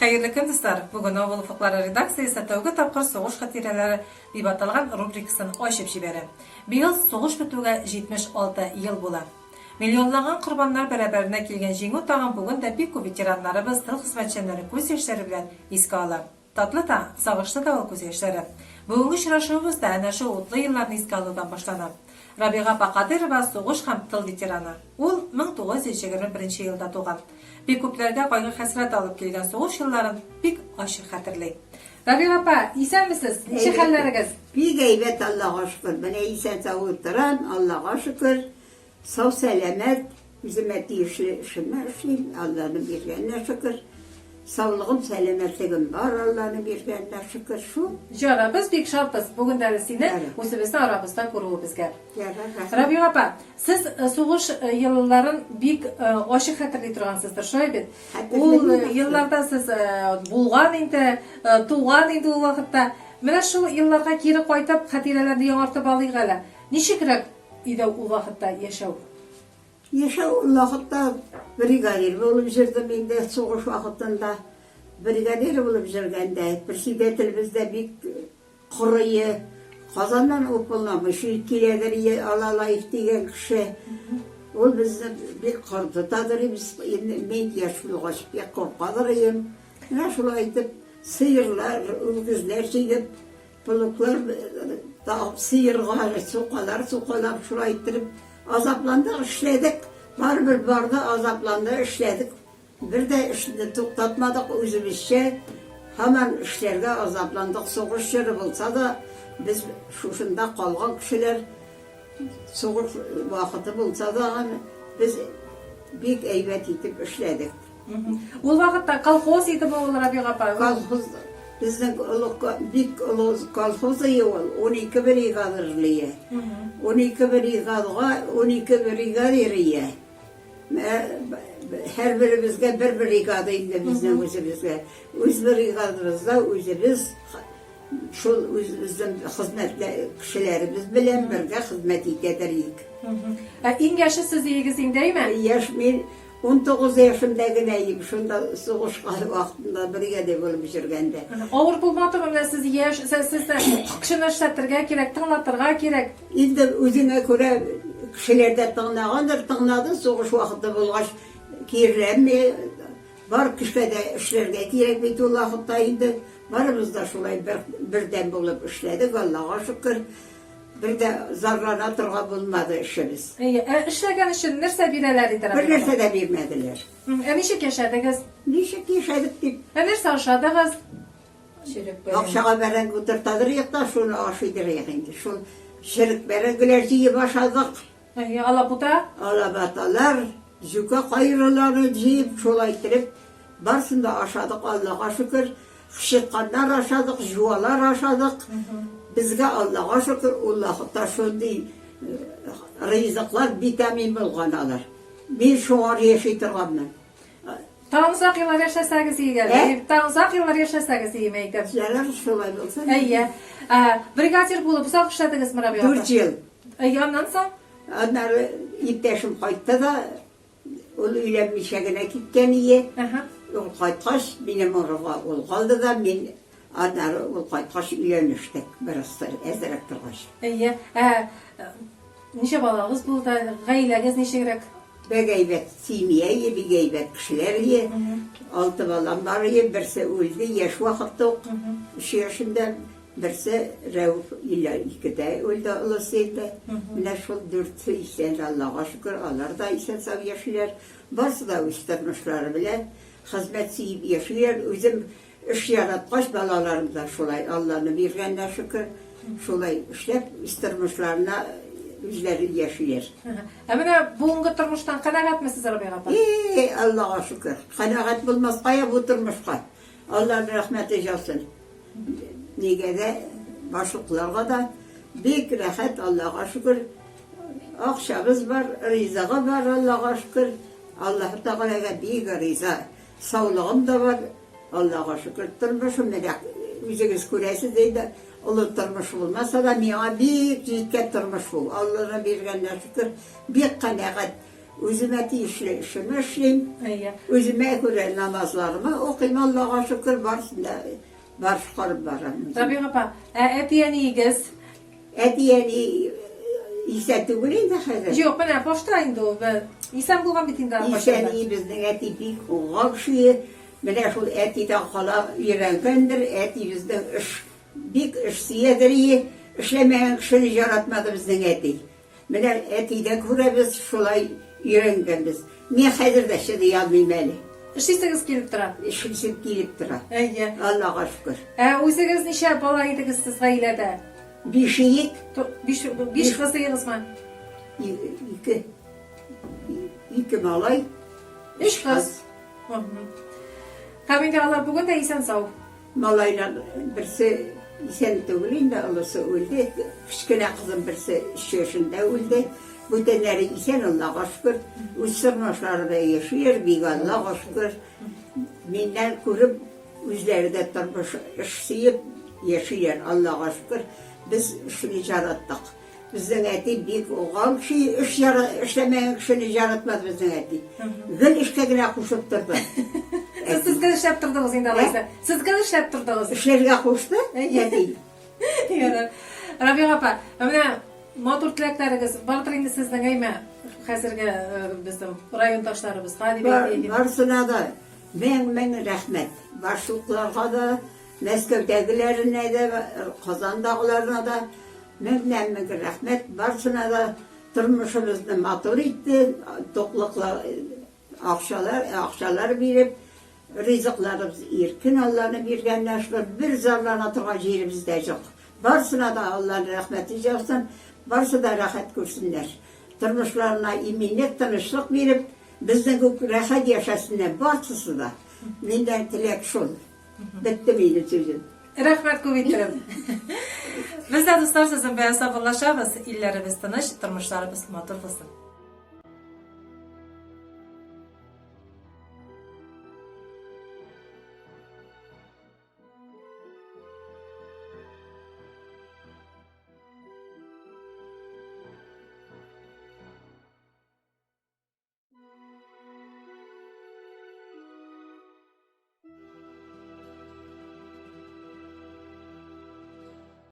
Хәерле көн, дуслар! Бүген Авыл офыклары редакциясе тәүге тапкыр Сугыш хатирәләре дип аталган рубрикасын ачып җибәрә. Быел сугыш бетүгә 76 ел була. Миллионлаган корбаннар бәрабәренә килгән Җиңү таңын бүген дә бик күп ветераннарыбыз, тыл хезмәтчәннәре күз яшьләре белән искә ала. Татлы та, сагышлы да ул күз яшьләре. Бүгенге очрашуыбыз да әнә шул утлы елларны искә алудан башлана. Рабига апа Кадыйрова сугыш һәм тыл ветераны. Ул 1921 елда туган. Бик күпләргә кайгы-хәсрәт алып килгән сугыш елларын бик ачык хәтерли. Рабига апа, исәнмесез! Ничек хәлләрегез? Бик әйбәт, Аллага шөкер. Менә исән-сау утырам, Аллага шөкер. Сау-сәламәт, үземә тиешле эшемне эшлим, Алланың биргәненә шөкер. Саулыгым, сәламәтлегем бар, Алланың биргәненә шөкер, шул. Җара, без бик шатбыз бүген дә сине үзебезнең арабызда күрүебезгә. Ярар, рәхмәт. Рабига апа, сез сугыш елларын бик ачык хәтерли торгансыздыр, шулай бит? Хәтерлим. Ул елларда сез булган инде, туган инде ул вакытта. Менә шул елларга кире кайтып, хатирәләрне яңартып алыйк әле. Ничегрәк иде ул вакытта яшәү? Яшәү ул вакытта бригадир булып җөрдем инде сугыш вакытында. Бригадир булып җөргәндә председателебез дә бик корые. Казаннан уполномоченный киләдер ие Алалаев дигән кеше. Ул безне бик куркытадыр без инде мин яшь булгач бик куркадыр ием. Менә шулай итеп сыерлар, үгезләр җигеп Плуглар тагып, сыерга сукалар сукалап, шулай иттереп азапландык, эшләдек. Барыбер барды, азапланды, эшләдек. Бер дә эшне туктатмадык, үзебезчә һаман эшләргә азапландык. Сугыш чоры булса да, без шушында калган кешеләр, сугыш вакыты булса да, без бик әйбәт итеп эшләдек. Ул вакытта колхоз идеме ул, Рабига апа? Колхоз, безнең олы, бик олы колхоз ие ул, 12 бригадирлые. 12 бригадга 12 бригадир ие. Һәрберебезгә бер бригада инде безнең үзебезгә. Үз бригадабызда үзебез шул үзебезнең хезмәтле кешеләребез белән бергә хезмәт итәдер идек. Ә иң яше сез иегез инде, әйме? Яшь мин 19 яшемдә генә идем, шунда сугышка вакытында бригадир булып йөргәндә. Авыр булмадымы менә сез яшь, сез кешене эшләтергә кирәк, тыңлатырга кирәк. Инде үзеңә күрә кешеләр дә тыңлагандыр, тыңлады, сугыш вакыты булгач, киреләнми, бар кешегә дә эшләргә кирәк бит ул вакытта инде. Барыбыз да шулай бер, бердәм булып эшләдек, Аллага шөкер. Бер дә зарлана торган булмады эшебез. Әйе, ә эшләгән өчен нәрсә бирәләр иде, Бер нәрсә дә бирмәделәр. Ә ничек яшәдегез? Ничек яшәдек дип. Ә нәрсә ашадыгыз? Черек бәрәңге. Бакчага бәрәңге утыртадыр идек та, шуны ашыйдыр идек инде. Шул черек бәрәңгеләр җыеп ашадык. Әйе, алабута? Алабаталар, җүкә кайрылары җыеп, шулай иттереп, барысын да ашадык, Аллага шөкер. Кычытканнар ашадык, җуалар ашадык. Безгә, Аллага шөкер, ул вакытта шундый ризыклар витамин булган алар. Мин шуңар яши торганмын. Тагын озак еллар яшәсәгез иде әле. Ә? Тагын озак еллар яшәсәгез иде, әйтәм. Ярар, шулай булсын. Әйе. Ә, бригадир булып озак эшләдегезме, Рабига апа? Дүрт ел. Әйе, аннан соң? Аннары иптәшем кайтты да, ул өйләнмичә генә киткән ие. Ул кайткач, минем урынга ул калды да, мин аннары ул кайткач өйләнештек, бераз әзрәк торгач. Әйе. Ә ничә балагыз булды? Гаиләгез ничегрәк? Бик әйбәт семья ие, бик әйбәт кешеләр ие. Алты балам бар ие, берсе үлде яшь вакытта ук, өч яшендә. Берсе Рәүф 52-дә үлде, олысы инде. Менә шул дүртсе исән, Аллага шөкер, алар да исән-сау яшиләр. Барысы да үз тормышлары белән, хезмәт сөеп яшиләр. Үзем эш яраткач, балаларым да шулай, Алланы биргәненә шөкер, шулай эшләп, үз тормышларына үзләре яшиләр. Ә менә бүгенге тормыштан канәгатьме сез, Рабига апа? И, Аллага шөкер, канәгать булмаска я бу тормышка. Алланың рәхмәте яусын. Нигә дә, башлыкларга да бик рәхәт, Аллага шөкер. Акчабыз бар, ризыгы бар, Аллага шөкер. Аллаһы Тәгаләгә бик риза. Саулыгым да бар, Аллага шөкер. Тормышым менә үзегез күрәсез инде, олы тормыш булмаса да, миңа бик җиткән тормыш бу. Алланың биргәненә шөкер, бик канәгать. Үземә тиешле эшемне эшлим. Әйе. Үземә күрә намазларымы укыйм, Аллага шөкер, барысын да башкарып барам. Рабига апа, ә әти-әниегез? Әти-әни исән түгел инде хәзер. Юк, менә башта инде ул исән булган бит инде Исән безнең әти бик уңган кеше. Менә шул әтидән кала өйрәнгәндер, әти безнең эш бик эш сөядер ие. Эшләмәгән кешене яратмады безнең әти. Менә әтидән күрәбез, шулай өйрәнгәнбез. Мин хәзер дә чыдый алмыйм әле. Эшлисегез килеп тора. Эшлисем килеп тора. Әйе. Аллага шөкер. Ә үзегез ничә бала идегез сез гаиләдә? Бишиек. Биш, биш кызыгызмы? Ике. Ике малай. Өч кыз. Һәм инде алар бүген дә исән-сау. Малайлар берсе исән түгел инде, олысы үлде. Кечкенә кызым берсе өч яшендә үлде. Бүтәннәре исән, Аллага шөкер. Үз тормышлары белән яшиләр, бик Аллага шөкер. Миннән күреп, үзләре дә тормыш эш сөеп яшиләр, Аллага шөкер. Без шуны яраттык. Безнең әти бик уңган кеше, эш яра, эшләмәгән кешене яратмады безнең әти. Гел эшкә генә кушып торды. Сез сез гел эшләп тордыгыз инде алайса. Сез гел эшләп тордыгыз. Эшләргә кушты әти. Ярар. Рабига апа, менә матур теләкләрегез бардыр инде сезнең, әйме, хәзерге э, безнең райондашларыбызга дип әйтик. Барысына да мең-мең рәхмәт. Башлыкларга да, Мәскәүдәгеләренә дә, Казандагыларына да меңнән-мең рәхмәт. Барысына да тормышыбызны матур итте, туклыклы акчалар, акчалар биреп, ризыкларыбыз иркен Алланы биргәннән шул бер зарлана торган җиребез дә юк. Барысына да Алланың рәхмәте яусын, барысы да рәхәт күрсеннәр. Тормышларына иминлек, тынычлык биреп, безнең күк рәхәт яшәсеннәр барысы да. Миндән теләк шул. Бетте минем сүзем. Рәхмәт күп иттереп. Без дә дуслар сезнең белән саубуллашабыз. Илләребез тыныч, тормышларыбыз матур булсын.